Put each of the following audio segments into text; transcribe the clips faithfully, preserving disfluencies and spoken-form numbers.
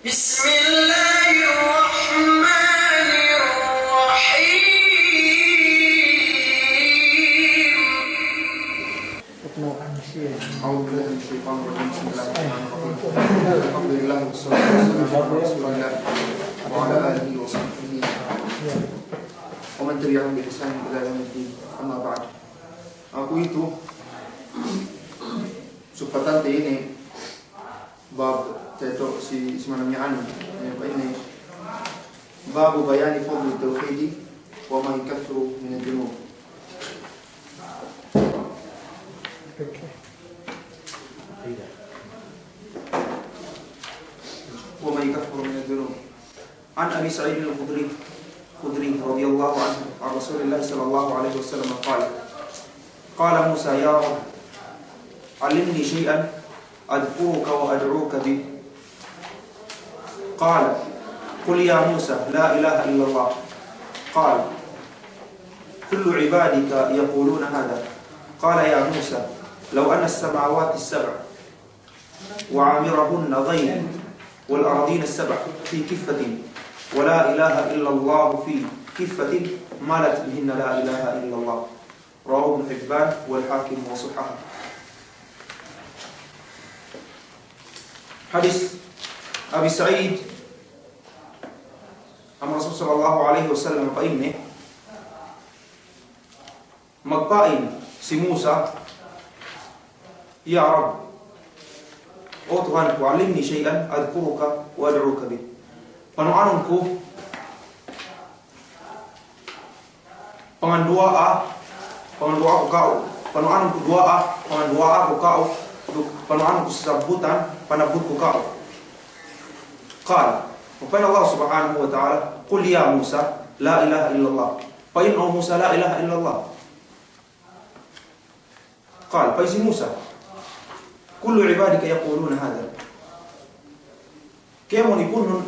بسم الله الرحمن الرحيم. أعوذ بالله من الشيطان الرجيم. بسم الله الرحمن الرحيم. الحمد لله والصلاة والسلام على رسول الله وعلى آله وصحبه ومن تبعهم بإحسان إلى يوم الدين. أما بعد. Aku itu, supatante ine, bab teto si, si manamiyanin, ine, ine, باب بيان فضل التوحيد وما يكفر من الذنوب. وما يكفر من الذنوب. عن أبي سعيد الخدري، الخدري رضي الله عنه عن رسول الله صلى الله عليه وسلم قال: قال موسى: يا رب، علمني شيئا أذكرك وأدعوك به. قال: قل يا موسى لا إله إلا الله. قال: كل عبادك يقولون هذا. قال: يا موسى، لو أن السماوات السبع وعامرهن غيري والأرضين السبع في كفة ولا إله إلا الله في كفة مالت بهن لا إله إلا الله. رواه ابن حبان والحاكم وصححه. Hadis Abi Sa'id, an Rasul sallallahu alaihi wasallam, pa'inne, magpa'in si Musa, "Ya Rabb, o Tuhanku, allimni shay'an adhkuruka wa ad'uka bih." Panu'anun ku panganduwa'a, panganduwa'a ku ka'u, panu'anun ku duwa'a, panganduwa'a ku ka'u, duk panu'anun ku sabutan, panabbut ku ka'u. Qal, pa'in Allah Subhanahu wa Ta'ala, "Qul ya Musa, la ilaha illallah." Pa'in, "O Musa, la ilaha illallah." Qal, pa'in si Musa, "Kullu ibadika yaquluna hadha." Kēmon ipunun,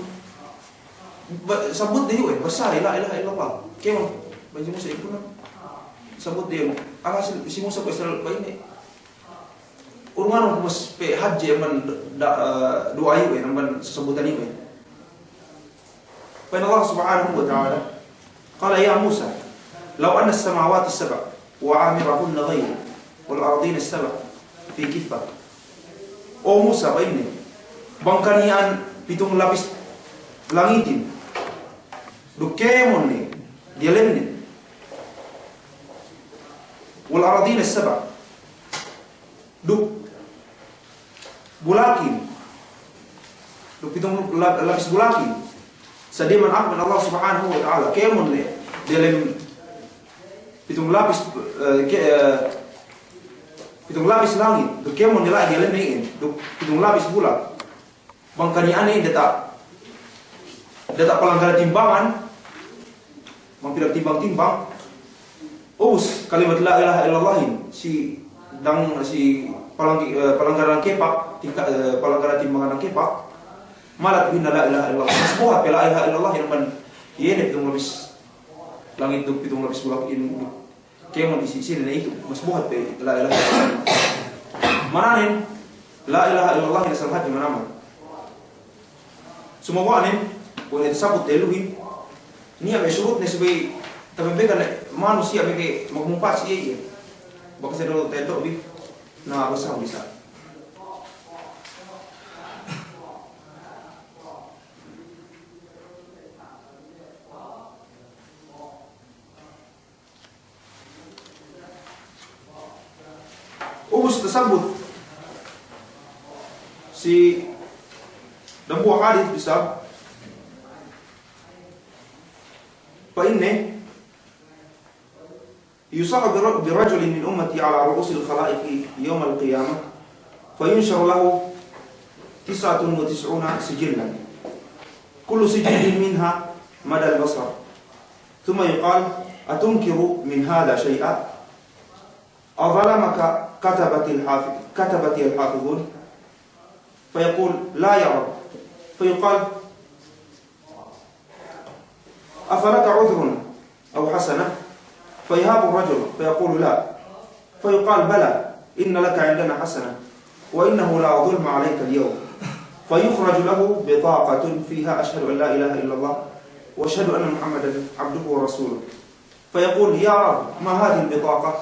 ba-, sabut de iyu', eh, basari la ilaha illallah. Kēmon, pa'in si Musa ipunun, sabut de iyu'. Alhasil si Musa ku asal pa'inne, urunganun ku mas pe hadje amban da-, eh, duwa'a iyu', eh, amban sabutan iyu', eh. Pa'in Allah Subhanahu wa Ta'ala, qala, "Ya Musa, law anna as-samawati as-sab'a wa 'amirahunna ghayri wal ardina as-sab'a fi kiffah." O Musa, pa'inne, bang kaniya'an pitung lapis langitin duk kēmon ne diyalemnen, wal ardina as-sab'a, duk bulakin, duk pitung la-, lapis bulakin, sadiya man amban Allah Subhanahu wa Ta'ala, kēmon ne diyalem pitung lapis, eh, ke-, eh, pitung lapis langit, duk kēmon ne la'i diyalemne iyan, duk pitung lapis bulak. Bang kaniya'an ne diyata', diyata' palanggara timbangan, bang pinagtimbang-timbang, ubus kalimat la ilaha illallahin, si dang-, si palang-, eh, palanggara kepak, tingka-, eh, palanggara timbangan kepak, malat bihinna la ilaha illallah. Mas buhat pe la ilaha illallah, iye ne pitung lapis langit duk pitung lapis bulak inin, kēmon isi-isinen itu, mas buhat pe la ilaha illallah. Mananen, la ilaha illallah inin asal hadje manamal. Sumagawa' nen, kuwe' ne tasabut dehelluhin, niya' me' surutne subey tabebbegan ne manusiya' meke magmumpa'at si iye iye. Bang sa dahu' ta'eddo' bi, na basa bisa. Ubus tasabut si dambuwa' hadis bisa, pa'inne, "Yusahu bi ra-, bi rajulin min ummati ala ru'usil khalaiqi yawmal qiyamah, fa yunsharu lahu tis'atun wa tis'una sijillan, kullu sijillin minha madal basar." ثم يقال: أتنكر من هذا شيئا؟ أظلمك كتبت الحافظ-، كتبتي الحافظون؟ فيقول: لا يا رب. فيقال: أفلك عذر أو حسنة؟ فيهاب الرجل فيقول: لا. فيقال: بلى، إن لك عندنا حسنة، وإنه لا ظلم عليك اليوم. فيخرج له بطاقة فيها: أشهد أن لا إله إلا الله وأشهد أن محمدا عبده ورسوله. فيقول: يا رب، ما هذه البطاقة؟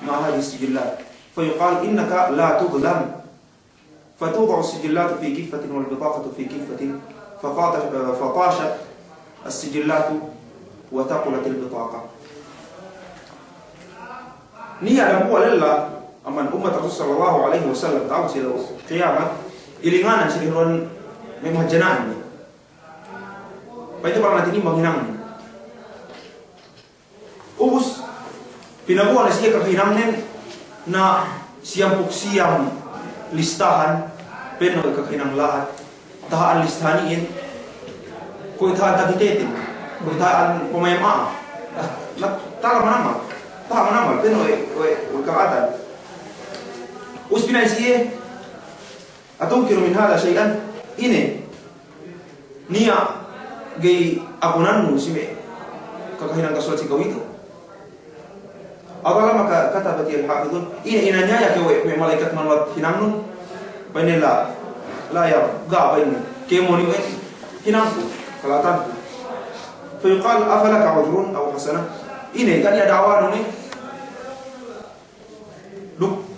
ما هذه السجلات؟ فيقال: إنك لا تظلم. فتوضع السجلات في كفة والبطاقة في كفة، فطاش-، فطاشت السجلات وثقلت البطاقة. Niya' dambuwa' lella amban ummat Rasul sallallahu alaihi wasallam, ta'abut si ellew kiyamat, ilinganan si dehelluwan me' mahadjana'an. Pa'inte bang ne tinimbang hinangnen. Ubus, pinaguwa' ne si iye kakahinangnen, na siyam duk siyam listahan, pa'inne kakahinang lahat, taha'an listahan iyan, kuwe' taha'an takiteten, kuwe' taha'an pamayam a'a. Na, taha' manamal, taha' manamal, pa'inne we', we', we' kala'atan. Ubus pina'in si iye, أتنكر من هذا شيئا؟ Ine, niya' ga'i akunannu si me' kakahinang kasulat si ka'u itu? أظلمك كتبتي الحافظون؟ Ine, inaniyaya kew we' me' mala'ikat manulat hinangnun? Pa'inne, لا، لا يا رب, ga', pa'inne. Kēmon iyu' we' hinangku, kala'atanku. فيقال: أفلك عذر أو حسنة؟ Ine, ga' niya' da'awanun ne? Duk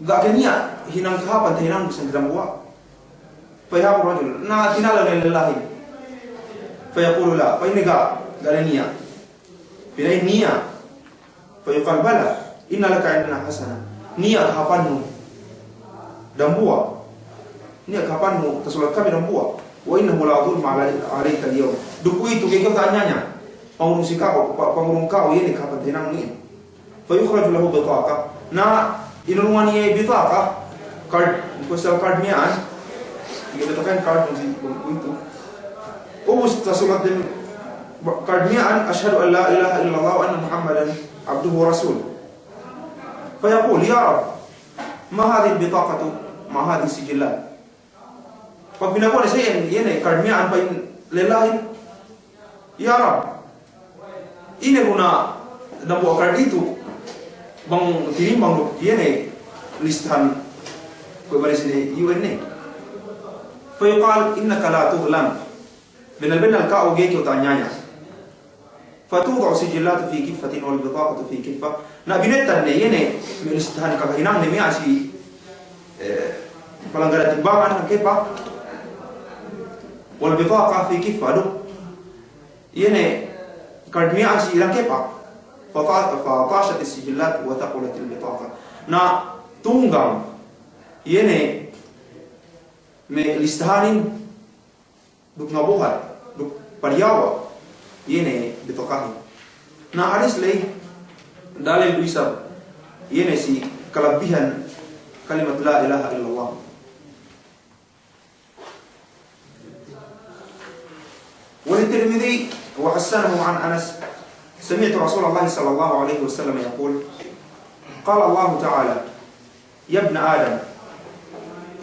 ga' ke niya' hinang kahāpan tahinang bisan dambuwa'. فيهاب الرجل، na tinalew ne lellahin. فيقول: لا، pa'inne ga', ga' ne niya'. Pina'in niya'. فيقال: بلى، إن لك عندنا حسنة. Niya' kahāpannu dambuwa'. Niya' kahāpannu tasulat kami dambuwa'. وإنه لا ظلم علي-، عليك اليوم. Duk kuwe'itu ga'i kew ta'aniyaya. Pangurung si ka'u, pa-, pangurung ka'u, iye ne kahāpan tahinangnu iyan. فيخرج له بطاقة. Na inurungan iye bitaqa, card, postal card miya'an. Iye bitaqa card, si kuwe'itu. Ubus tasulat dem card miya'an: أشهد أن لا إله إلا الله وأن محمدا عبده ورسوله. فيقول: يا رب، ما هذه البطاقة مع هذه السجلات؟ Pag pinaguwa' ne si iye, iye ne card miya'an, pa'in lellahin, "Ya Rabb, ine guna dambuwa' card itu bang tinimbang duk iye ne listahan kuwe' baris ne iyu' ine?" Fayuqal, "Innaka la tudlam." Bennal-bennal ka'u ga'i kew ta'aniyaya. فتوضع السجلات في كفة والبطاقة في كفة. Na binettan ne, iye ne, me' listahan kakahinang ne miya'an si, eh, palangga' timbangan, kepak. والبطاقة في كفة, duk iye ne, card miya'an si ilang kepak. فطا-، فطاشت السجلات وثقلت البطاقة. Na tunggang, iye ne, me' listahanin, duk ngabuhat, duk padiyawa', iye ne bitaqahin. Na hadis ley, dalil du isab, iye ne si kalabbihan kalimat la ilaha illallah. وللترمذي وحسنه عن أنس، سمعت رسول الله صلى الله عليه وسلم يقول، قال الله تعالى، يا ابن آدم،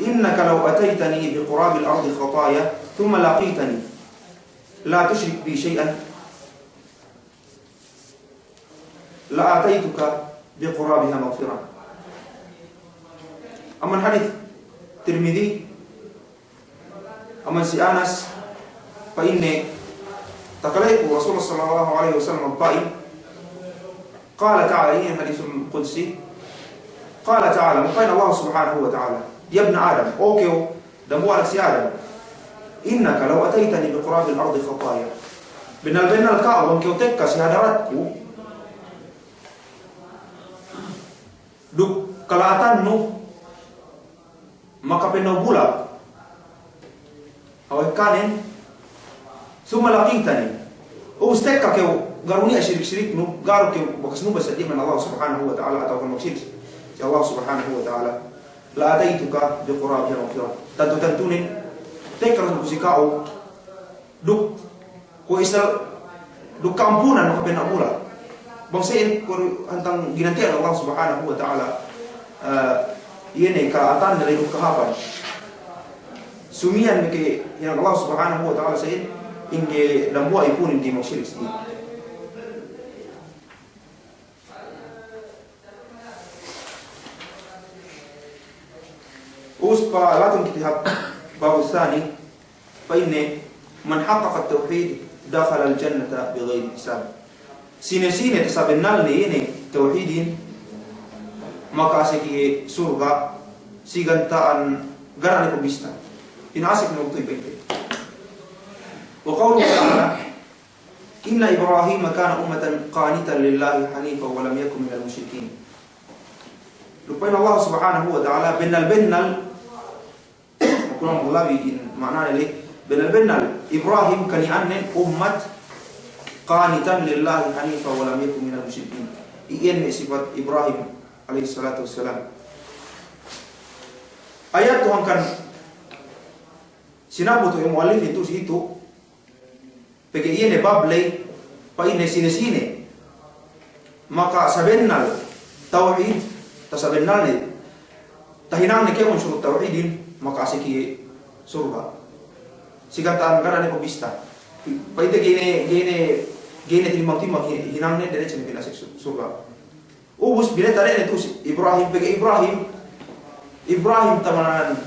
إنك لو أتيتني بقراب الأرض خطايا ثم لقيتني لا تشرك بي شيئا لآتيتك بقرابها مغفرة. Amban hadis Tirmidhi, amban si Anas, pa'inne, takaleku Rasulullah sallallahu alaihi wasallam magpa'in, qala ta'ala, inin hadithul qudsi, qala ta'ala, magpa'in Allah subhanahu wa ta'ala, "Ya ibna Adam, o kew dambuwa' anak si Adam, innaka law ataytani biqurabil ardi khataya." Bennal-bennal ka'u bang kew tekka si hadaratku duk kala'atannu makapennaw bulak. Awe' kanen, thumma laqitani. Ubus tekka kew, ga' du niya' sirik-siriknu, ga' du kew bakas nubas sadja man Allah subhanahu wa ta'ala atawa kan magsirik si Allah subhanahu wa ta'ala. La ataytuka biqurabiha maghfirah. Tantu-tantunen, tekka du ku si ka'u, duk kuwe' isab, duk ka'ampunan makapennaw bulak. Bang sa'in kuwe' hantang ginanti'an Allah subhanahu wa ta'ala, eh, iye ne kala'atan duk kahāpan. Sumiyan meke hinang Allah subhanahu wa ta'ala sa'in, ingge dambuwa' ipunin di magsirik si Ubus palatun kite hap Babu thani, pa'inne, "Man haqqaqat tawhid dakhalal jannata bighairi hisab." Sine-sine tasabennalne ine tawhidin, maka'asek iye surga' si ganta'an ga' ne pagbista. Pina'asek ne waktu iye pa'inte. Wa qawluhu ta'ala, "Inna Ibrahima kana ummatan qanitan lillahi hanifan wa lam yakun minal mushrikin." Duk pa'in Allah Subhanahu wa Ta'ala, bennal-bennal, kulang labi in ma'anane le, bennal-bennal Ibrahim kani'annen ummat qanitan lillahi hanifan wa lam yakun minal mushrikin. Iyan me' sifat Ibrahim alayhis salatu wassalam. Ayat tu hangkan sinabbut we' mu'allifin tu si itu, pegge' iye ne bab ley, pa'inne sine-sine makasabennal tawhid, tasabennalne, tahinangne kēmon surut tawhidin, maka'asek iye surga'. Si ganta'an ga' ne pagbista. Pa'inte ga'i ne, ga'i ne, ga'i ne tinimbang-timbang hi-, hinangne, diretso ne pina'asek su-, surga'. Ubus, bineta ne tu si Ibrahim, pegge' Ibrahim, Ibrahim tamanan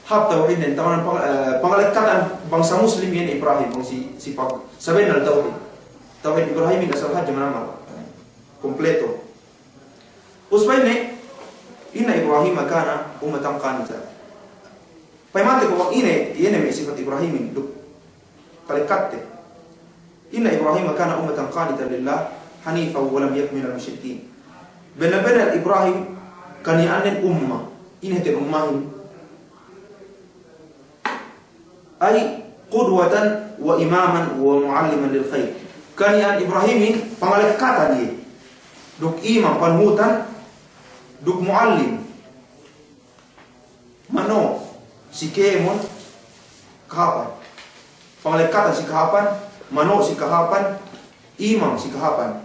hāp tawhidnen, tamanan pang-, eh, pangalekkatan bangsa Muslim iyan Ibrahim, bang si, si pag-, sabennal tawhid. Tawhid Ibrahimin asal hadja manamal. Kompleto. Ubus pa'inne, "Inna Ibrahima kana ummatan qanita." Payamante ko' ine, iye ne me' sifat Ibrahimin, duk kalekkatte. "Inna Ibrahima kana ummatan qanitan lillah, hanifan wa lam yakun minal mushrikin." Bennal-bennal Ibrahim kani'annen umma. Ine hātin ummahin? Ay qudwatan wa imaman wa mu'alliman lil khair. Kani'an Ibrahimin pangalekkatan iye. Duk imam, panuhutan, duk mu'allim. Mano' si kēmon kahāpan. Pangalekkatan si kahāpan, mano' si kahāpan, imam si kahāpan.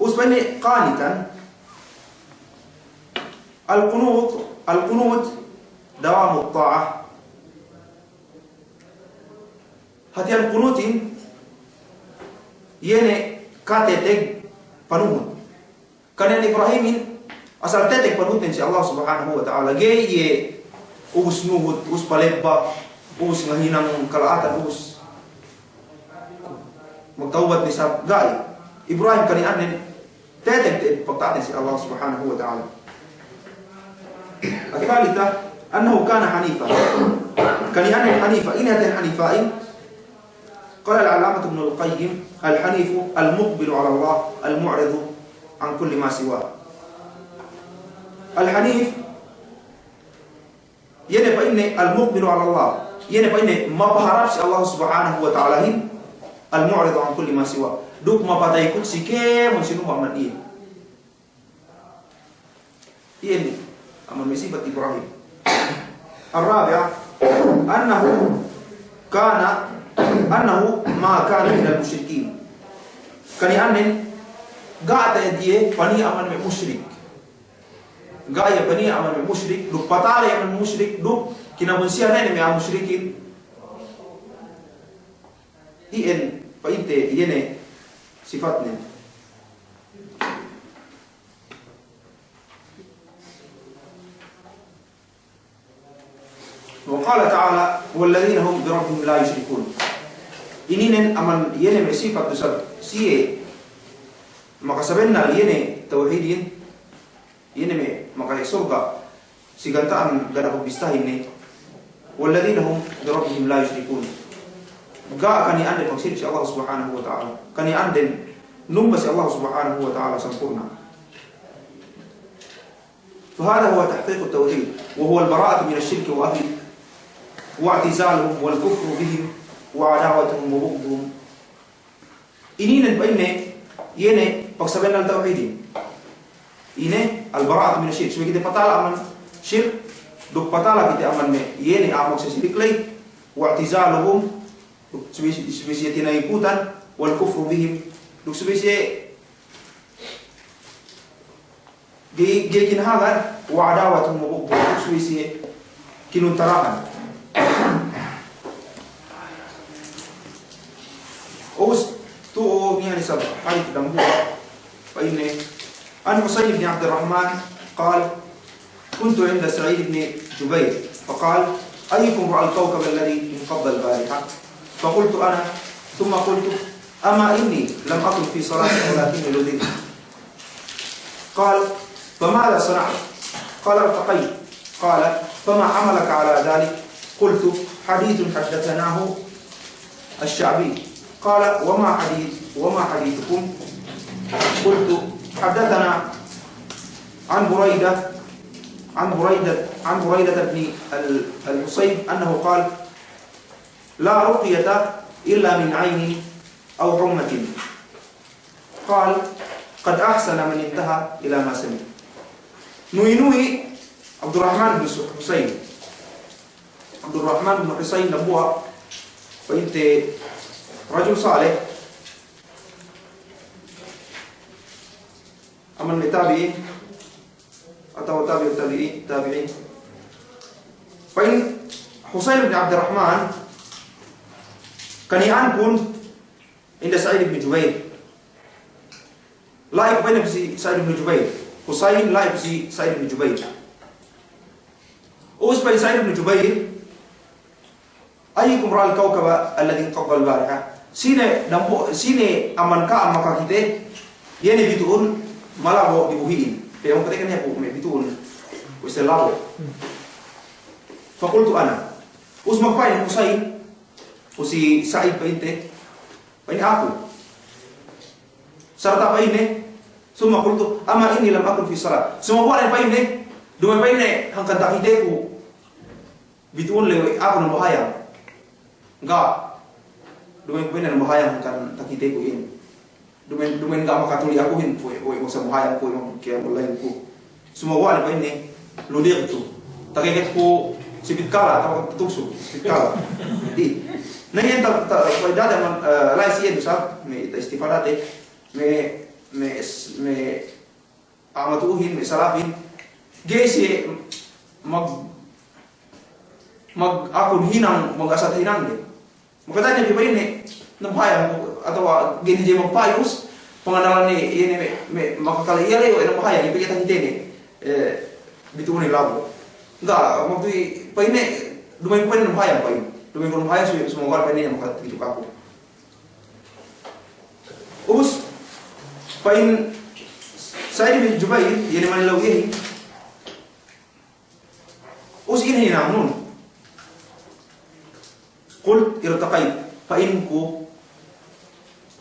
Ubus pa'inne qanitan, al-qunut, al-qunut dawamut ta'ah. Hātihan qunutin, iye ne kateteg panuhut. Kani'an Ibrahimin, asal teteg panuhutnen si Allah Subhanahu wa Ta'ala. Ga'i iye ubus nuhut, ubus palebba, ubus ngahinang kala'atan, ubus magtawbat ne isab, ga'i. Ibrahim kani'annen teteg, teteg pagta'aten si Allah Subhanahu wa Ta'ala. Al-thalitha, annahu kana hanifa. Kani'annen hanifa, ine hātin hanifa'in? Qala al-allamatu Ibnul Qayyim, "Al-hanifu al-muqbilu ala Allah, al-mu'ridu an kulli ma siwah." Al-hanif, iye ne pa'inne al-muqbilu ala Allah. Iye ne pa'inne mapaharap si Allah Subhanahu wa Ta'alahin, al-mu'ridu an kulli ma siwah. Duk mapataykut si kēmon sinuhu amban iye. Iye ne amban me' sipat Ibrahim. Ar-rabi'a, annahu kana, annahu ma kana minal mushrikin. Kani'annen, ga' te'ed iye paniya' amban me' mushrik. Ga' iye paniya' amban me' mushrik, duk patala iye amban mushrik, duk kinabunsihan ne me' a'a mushrikin. Iyan pa'inte, iye ne sifatnen. Wa qala ta'ala, "Walladhina hum bi rabbihim la yushrikun." Ininen amban iye ne me' sipat du isab siye makasabennal iye ne tawhidin, iye ne me' makasek surga', si ganta'an ga' ne pagbistahin ne. "Walladhina hum bi rabbihim la yushrikun." Ga' kani'anden magsirik si Allah Subhanahu wa Ta'ala. Kani'anden numba si Allah Subhanahu wa Ta'ala sampurna'. فهذا هو تحقيق التوحيد، وهو البراءة من الشرك وأهله، واعتزالهم والكفر بهم وعداوتهم وبغضهم. Ininen pa'inne, iye ne pagsabennal tawhidin. Ine, al-bara'atu minash shirk. Subey kite patala amban shirk, duk patala kite amban me', iye ne a'a magsisirik ley, wa'tizaluhum, duk subey, subey siye tinaykutan, wal kufru bihim, duk subey siye Ga'i, ga'i kinahagad, wa adawatun wa bughdun, subey siye kinuntarahan. Ubus tu'u niya' isab hadis dambuwa', pa'inne, عن حصين بن عبد الرحمن قال: كنت عند سعيد بن جبير، فقال: أيكم رأى الكوكب الذي انقض البارحة؟ فقلت: أنا. ثم قلت: أما إني لم أكن في صلاة ولكني لدغت. قال: فماذا صنعت؟ قال: ارتقيت. قال: فما حملك على ذلك؟ قلت: حديث حدثناه الشعبي. قال: وما حديث، وما حديثكم؟ قلت: حدثنا عن بريدة، عن بريدة، عن بريدة بن ال-، الحصيب أنه قال: لا رقية إلا من عين أو حمة. قال: قد أحسن من انتهى إلى ما سمع. Nuwi-nuwi Abdurrahman bin Su-, Husayn. Abdurrahman bin Husayn dambuwa' pa'inte rajul salih. Amban me' tabi'in atawa tabi'ut tabi'i-, tabi'in. Pa'in Husayn bin Abdurrahman, kaniya'ankun inda Sa'id bin Jubair. La'i ku pa'inne si Sa'id bin Jubair. Husayn la'i ku si Sa'id bin Jubair. Ubus pa'in Sa'id bin Jubair, أيكم رأى الكوكب الذي انقض البارحة؟ Sine dambu-, sine amban ka'am makakite, iye ne bitu'un malabo' dibuhi'in. Pe makakite kan iye ku me' bitu'un, ku istel labo'. فقلت: أنا. Ubus magpa'in Husayn, ku si Sa'id pa'inte, pa'in aku. Sarta' pa'inne, ثم قلت: أما إني لم أكن في صلاة. Sumaguwa' ne pa'inne, duma'in pa'inne hangkan takiteku bitu'un le aku nambahayang. Ga'. Duma'in pa'inne nambahayang hangkan takiteku in. Duma'in, duma'in ga' makatuli akuhin, we', we' magsambahayangku, we' magkiyamul laylku. Sumaguwa' ne pa'inne, لدغت. Takeketku si pitkala, atawa tatugsug si pitkala. Di. Na iyan ta-, ta-, pa'idade man, eh, la'i si iyan du isab, me' ta-istifadate, me', me', me', a'a matu'uhin, me' salafin. Ga'i siye mag-, mag-, akun hinang, mag-asat hinangde. Makajari ne pe pa'inne, nambahayang ku, atawa ga'i ne je magpayus, panganalanne, iye ne me', me', makakale iye le, we' nambahayang, iye pegge' takitene, eh, bitu'un labo'. Ga', waktu i-, pa'inne, duma'in ku pa'inne nambahayang pa'in. Duma'in ku nambahayang, su-, sumaguwa' pa'inne iye makatuli aku. Ubus, pa'in Sa'id bin Jubair, iye ne manilew iyehin. Ubus ine hinangnun? قلت: ارتقيت. Pa'inku,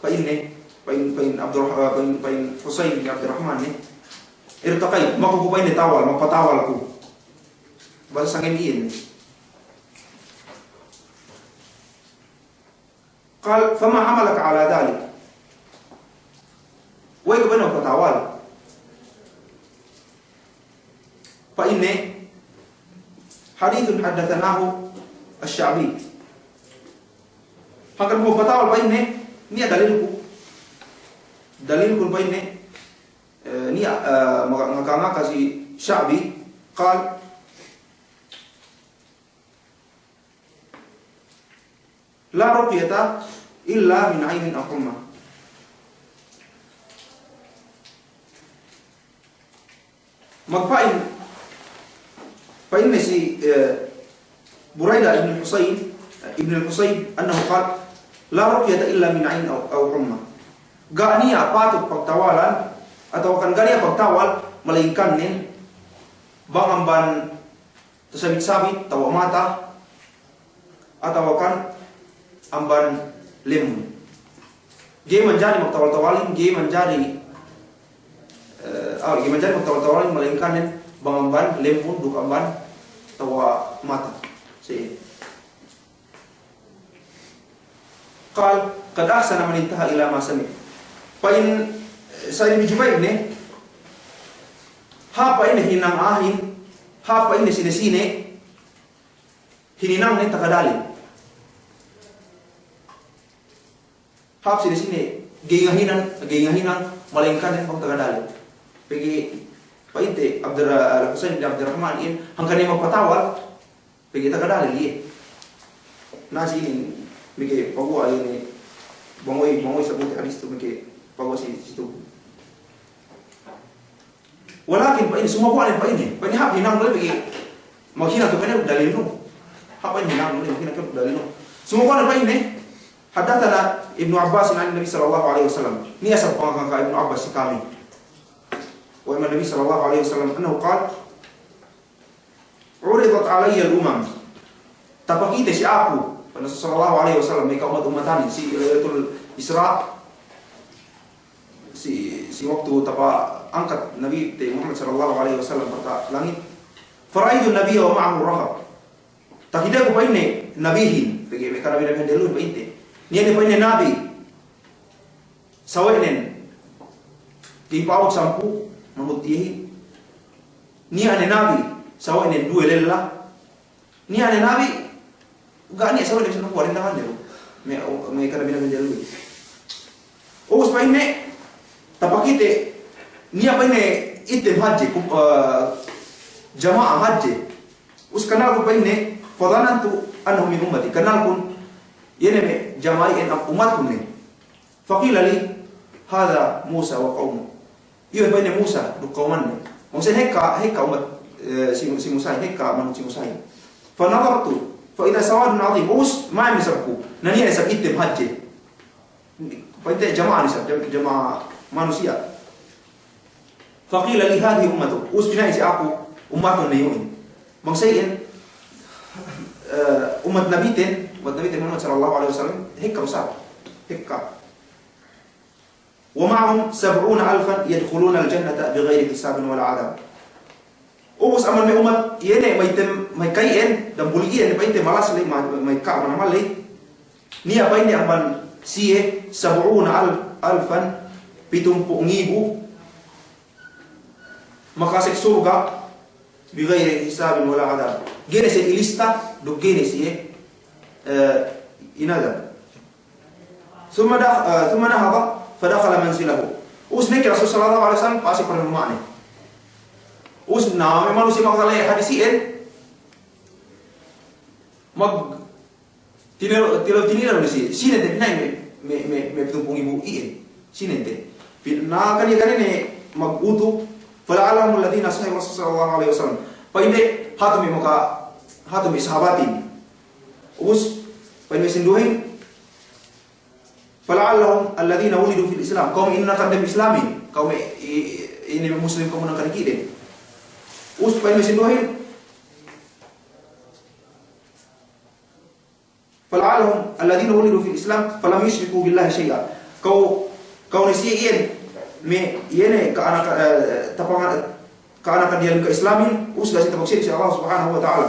pa'inne, pa'in, pa'in Abdur-, pa'in, pa'in Husayn bin Abdurrahman ne. ارتقيت, maku ku pa'inne tawal, magpatawal ku. Bahasa sangem iyan. قال: فما حملك على ذلك؟ We'ey ku pa'inne magpatawal? Pa'inne, حديث حدثناه الشعبي. Hangkan ku magpatawal pa'inne, niya' dalilku. Dalilkun pa'inne, eh, niya', eh, maka-, ngaka-ngaka si Sha'bi, قال: لا رقية إلا من عين أو حمى. Magpa'in, pa'inne si, eh, Buraidah ibn Husayn, ibn al-Husayb, أنه قال: لا رقية إلا من عين أو، أو حمى. Ga' niya' patut pagtawalan, atawa kan ga' niya' pagtawal, malaingkan ne bang amban tasabit-sabit, atawa mata, atawa kan amban lemmun. Ga'i manjari magtawal-tawalin, ga'i manjari, eh, ah, ga'i manjari magtawal-tawalin, malaingkan ne bang amban lemmun duk amban atawa mata. Si قال: قد أحسن من انتهى إلى ما سمع. Pa'in, eh, Sa'id bin Jubair ne, hāp pa'inne hinang a'ahin, hāp pa'inne sine-sine hininangne taga dalil. Hāp sine-sine ga'i ngahinang, ga'i ngahinang, malaingkan ne bang taga dalil. Pegge' pa'inte Abdur-, Husayn bin Abdurrahman in, hangkan ne magpatawal, pegge' taga dalil iye. Na si inin, meke paguwa' iye ne, bang we', bang we' sabut hadis tu meke paguwa' si, si tu. Walakin pa'in, sumaguwa' ne pa'inne, pa'inne hāp hinang bale pegge' Maghinang tu pa'inne dalilnu. Hāp pa'in hinangnu, maghinang tu dalilnu. Sumagawa' pa'inne, haddathana Ibnu Abbasin 'anin Nabi sallallahu alaihi wasallam. Niya' isab pangakal Ibnu Abbas si kami. Wa 'anin Nabi sallallahu alaihi wasallam annahu qala, 'uridat 'alayyal umam. Tapakite si aku, pa'in Rasul sallallahu alaihi wasallam, me' ka'ummat-ummatanin, si Lailatul Isra', si, si waktu tapa'angkat Nabite Muhammad sallallahu alaihi wasallam pata langit. Fara'aitun nabiyya wa ma'ahu rahab. Takiteku pa'inne nabihin, pegge' me' kanabi-nabihan dehelluhin pa'inte. Niya' ne pa'inne nabi, sawe'nen ga'i pa'abut sampū', mangut iyehin. Niya' ne nabi, sawe'nen duwe lella. Niya' ne nabi, ga' niya' sawe'nen sampū' alindangan de. Me', me' kanabi-nabihan dehelluhin. Ubus pa'inne, tapakite, niya' pa'inne item hadje, ku-, eh, jama'a hadje. Ubus kannalkun pa'inne, fadhanantu annahu min ummati. Kannalkun, iye ne me' jama'a iyan ummatkun ne. Faqila li, hadha Musa wa qawmuh. Iye pa'inne Musa duk kawmanne. Maksudne hekka, hekka ummat, eh, si, si Musahin, hekka manuk si Musahin. Fanadhartu, fa idha sawadun 'azim. Ubus, ma'in isab ku. Na niya' ne isab item hadje. Pa'inte jama'a ne isab, jam-, jama'a manusiya'. Faqila li hadhihi ummatuk. Ubus pina'in si aku, ummatun ne iyu'in. Bang sa iyan, eh, ummat Nabiten, ummat Nabiten Muhammad sallallahu alaihi wasallam, hekka du isab. Hekka. Wa ma'ahum sab'una alfan yadkhulunal jannata bighayri hisabin wala adhab. Ubus amban me' ummat, iye ne ma'ite, ma'ika'in, dambuli iyan, pa'inte malas ley, ma-, ma'ika manamal ley. Niya' pa'inne amban siye sab'una al-, alfan, pitumpū' ngibu, makasek surga', bighayri hisabin wala adhab. Ga'i ne siye ilista, duk ga'i ne siye, eh, inadab. Thumma da-, eh, thumma nahada, fadakhala manzilahu. Ubus ne ke Rasul sallallahu alaihi wasallam, pa'asek pī ne luma'ne. Ubus na, me' manusiya' makale hadis iyan, mag-, Tinil-, tinilew-tinilew ne si, sine te pina'in me', me', me', me' pitumpū' ngibu iyan. Sine te. Pin-, na kaniya-kaniya ne magutu, fala'allahumul ladhina sahibu Rasul sallallahu alaihi wasallam. Pa'inde, hatu me' maka, hatu me' sahabatin. Ubus, pa'in me' sinduwehin, fala'allahum alladhina wulidu fil Islam. Ka'u me' inakaddem Islamin. Ka'u me' i-, i-, ine Muslim ka'u me' nakadiki' de. Ubus, pa'in me' sinduwehin, Fala'allahum alladhina wulidu fil Islam falam yushriku billahi shay'a. Ka'u, ka'u ne siye iyan, me' iye ne ka'anaka-, eh, tapanga-, ka'anakan diyalem ka-Islamin, ubus ga' siye tapagsirik si Allah Subhanahu wa Ta'ala.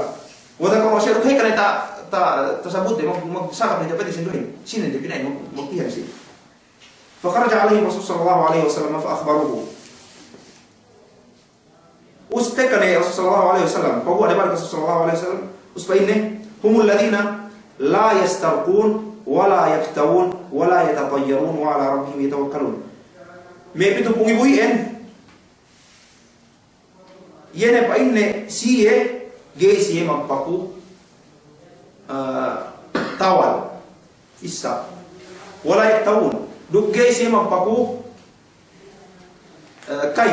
Wa dhakaru ashiratahu, hekka ne ta-, ta-, tasabut de, mag-, magsakap ne tapete sinduwehin. Sine de pina'in, mag-, magtihan siye. Fakharaja alaihim Rasul sallallahu alaihi wasallam fa akhbaruhu. Ubus tekka ne Rasul sallallahu alaihi wasallam, paguwa' ne balik Rasul sallallahu alaihi wasallam, ubus pa'inne, humul ladhina la yastarqun wa la yaktawun wa la yatatayyarun wa ala rabbihim yatawakkalun. Me' pitumpū' ngibu iyan, iye ne pa'inne siye, ga'i siye magpaku, eh, tawal, issa. Wa la yaktawun, duk ga'i siye magpaku eh, kay.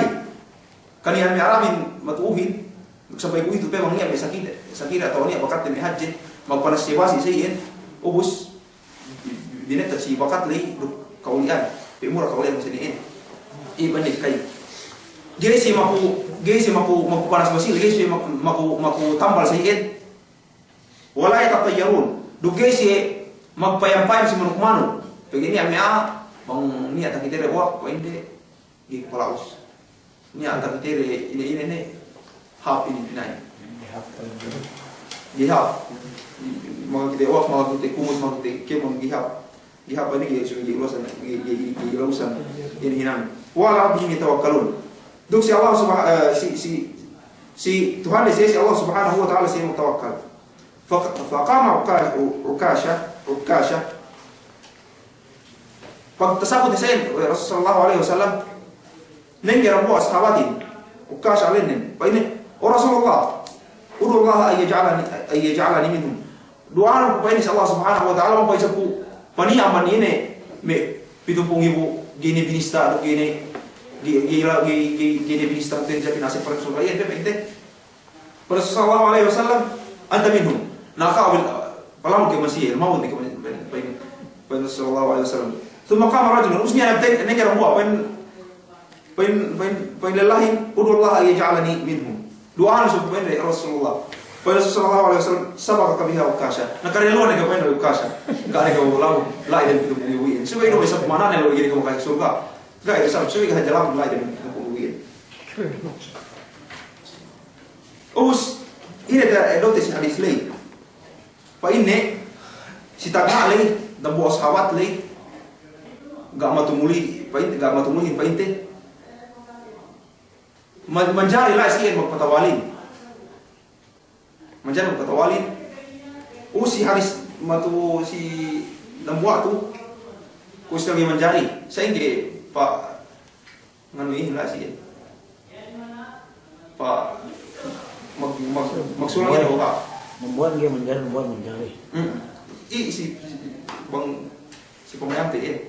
Kaniya' me' Arabin matu'uhin, sampay kuwe'itu pe bang niya' me' sakite, sakite atawa niya' bakatte me' hadje, magpanas siye basi' sa iyan, ubus, binettat si bakat ley, duk ka'uli'an, pe mura ka'uli'an masa iyan. Iye pa'inne kay. Ga'i siye maku, ga'i siye maku, maku panas basi', ga'i siye maku, maku, maku tambal sa iyan. Wa la yatatayyarun. Duk ga'i siye magpayam-payam si manuk-manuk. Pegge' niya' me' a'a, bang niya' takitede uwak, pa'inde, ga'i ku pala'us. Niya' takitede ine-ine ne, hāp inin pina'in. Ga'i hāp. Makakite uwak, makakite kumus, makakite kēmon, ga'i hāp. Ga'i hāp inin, ga'i, ga'i, ga'i ulasan, ga'i, ga'i, ga'i, ga'i ulasan. Inin hinang. Wa ala rabbihim yatawakkalun. Duk si Allah subha-, eh, si, si, si Tuhan de siye, si Allah Subhanahu wa Ta'ala siye magtawakkal. Fa, faqama Uka-, Ukasha, Ukasha. Pagtasabut ne siye we' Rasul sallallahu alaihi wasallam, nengge dambuwa' sahabatin, Ukasha ēnnen, pa'inne, "O Rasulullah, ud'ullaha an yaj'alani, an yaj'alani minhum." Duwa'anun ku pa'inne si Allah Subhanahu wa Ta'ala, bang pa'in isab ku paniya' amban iye ne me' pitumpū' ngibu, ga'i ne binista, ga'i ne, ga'i, ga'i, ga'i, ga'i, ga'i ne binista, te japin asep paran surga' iyan, pe pa'inte. Rasul sallallahu alaihi wasallam, "Anta minhum." Na ka'u bil, palamud ke masi, lumamud ke masi, pa'in, pa'in, pa'in Rasul sallallahu alaihi wasallam. Thumma qama rajulun, ubus niya' ne, ne ke dambuwa', pa'in, pa'in, pa'in, pa'in lellahin, "Ud'u Allah an yaj'alani minhum." Duwa'an su, pa'in, ya Rasulullah. Pa'in Rasul sallallahu alaihi wasallam, "Sabaqaka biha Ukasha." Na kariluwan ne ke, pa'in, Ukasha. Ga' ne ke lamud la'i dem pitu pulu' iyan. Subey du isab manane la'i dem ke surga'. Ga' isab, subey ga' hadja lamud la'i dem pitu pulu' iyan. Ubus, ine te, eh, dote si hadis ley. Pa'inne, si tagna' ley, dambuwa' sahabat ley, ga' matumuli, pa'in, ga' matumulihin pa'inte. Ma-, manjari la'i si iyan magpatawalin. Manjari magpatawalin. Ubus si hadis matu si dambuwa' tu, kuwe' si lagi' manjari. Sa'ingge pa Nganu ihin la'i si iyan. Pa-, mag-, mag-, magsulang iyan, o ka. Dambuwa' ga'i manjari, dambuwa' manjari. Hmm. I, si, si, bang, si pamayamte iyan.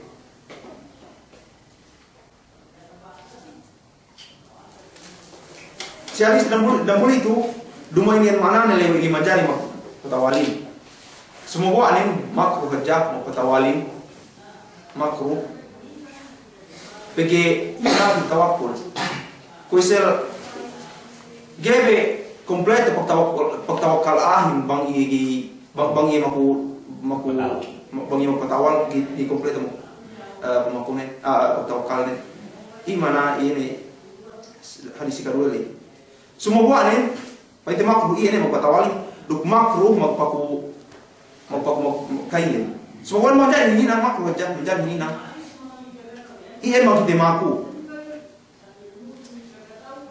Si hadis dambuwa', dambuwa' itu, duma'in iyan ma'anane ley ga'i manjari magpatawalin. Sumagawa' nen, makruh hadja magpatawalin. Makruh. Pegge' ine tawakkul. Kuwe' isab ga'i be kompleto pagtawakkul, pagtawakkal a'ahin bang iye gi-, bang, bang iye maku, maku, bang iye magpatawal ga'i, ga'i kompleto, eh, pamakunen, ah, pagtawakkalnen. Iye ma'ana iye ne hadis si kaduwe ley. Sumagawa' nen, pa'inte makruh iye ne magpatawalin, duk makruh magpaku, magpaku, mag-, kailin. Sumagawa' manjari hininang, makruh hadja, manjari hininang. Iye magkite maku.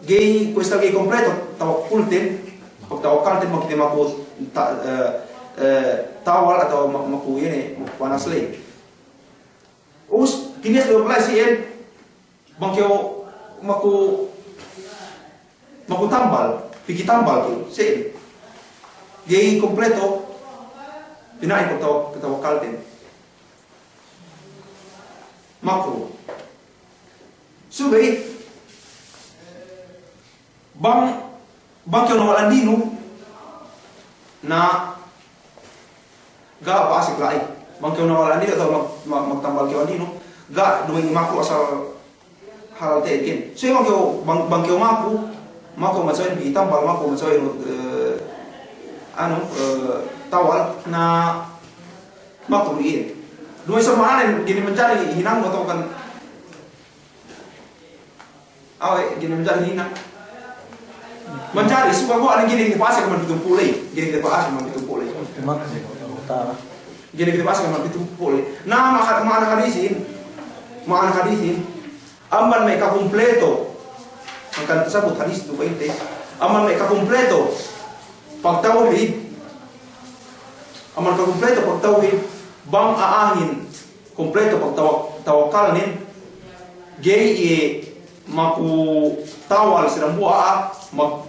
Ga'i, kuwe' isab ga'i kompleto tawakkulten, pagtawakkalten magkite maku ta-, eh, eh, tawal atawa ma-, maku iye ne, maku panas ley. Ubus, kiniyas du la'i si iyan, bang kew maku, maku tambal, piki tambal kew, si iyan. Ga'i kompleto, pina'in pagtaw-, pagtawakkalten. Makruh. Subey, bang, bang kew nawal andinu, na ga' pa'asek la'i. Bang kew nawal andinu atawa mag-, mag-, magtambal kew andinu, ga' duma'in makruh asal halal te'ed iyan. So, bang kew, bang, bang kew maku, maku masawen piki tambal, maku masawen, eh, anu, eh, tawal, na makruh iyan. Duma'in sa ma'ananen ga'i ne manjari hinang atawa kan Awe', ga'i ne manjari hinang. Manjari, sumagawa' nen ga'i ne kite pa'asek amban pitumpū' ley. Ga'i ne kite pa'asek amban pitumpū' ley. Ga'i ne kite pa'asek amban pitumpū' ley. Na, ma-, ma'ana hadisin, ma'ana hadisin, amban me' kakumpleto, hangkan tasabut hadis tu pa'inte, amban me' kakumpleto pagtawhid, amban kakumpleto pagtawhid, bang a'ahin kumpleto pagtawa-, tawakkalnen, ga'i iye maku tawal si dambuwa' a'a, mag-,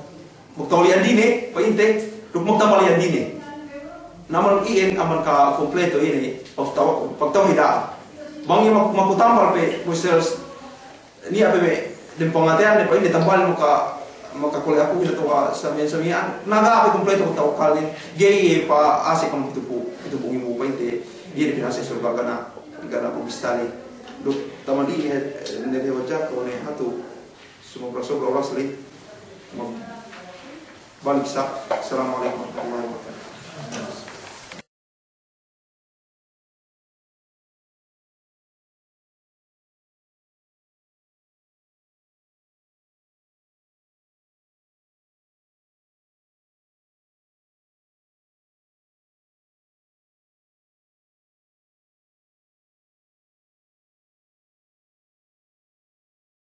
magtawal iyan dine, pa'inte, duk magtambal iyan dine. Na amban iyan amban kakumpleto ine, pagtawa-, pagtawhid a'a. Bang iye mak-, maku tambal pe, musel Niya' pe me' dem pangateyan ne pa'inte tambal maka, maka kole' aku ina tawa samiyan-samiyan. Na ga' pe kumpleto tawakkalnen, ga'i iye pa'asek amban pitumpū', pitumpū' ngibu pa'inte, iye ne pina'asek surga' ga' ne, ga' ne pabista ne. Duk taman ine, eh, ne de wajah ko ne hatu, sumobra-sobra oras ley. Magbalik sa. Assalamu alaikum warahmatullahi wabarakatuh.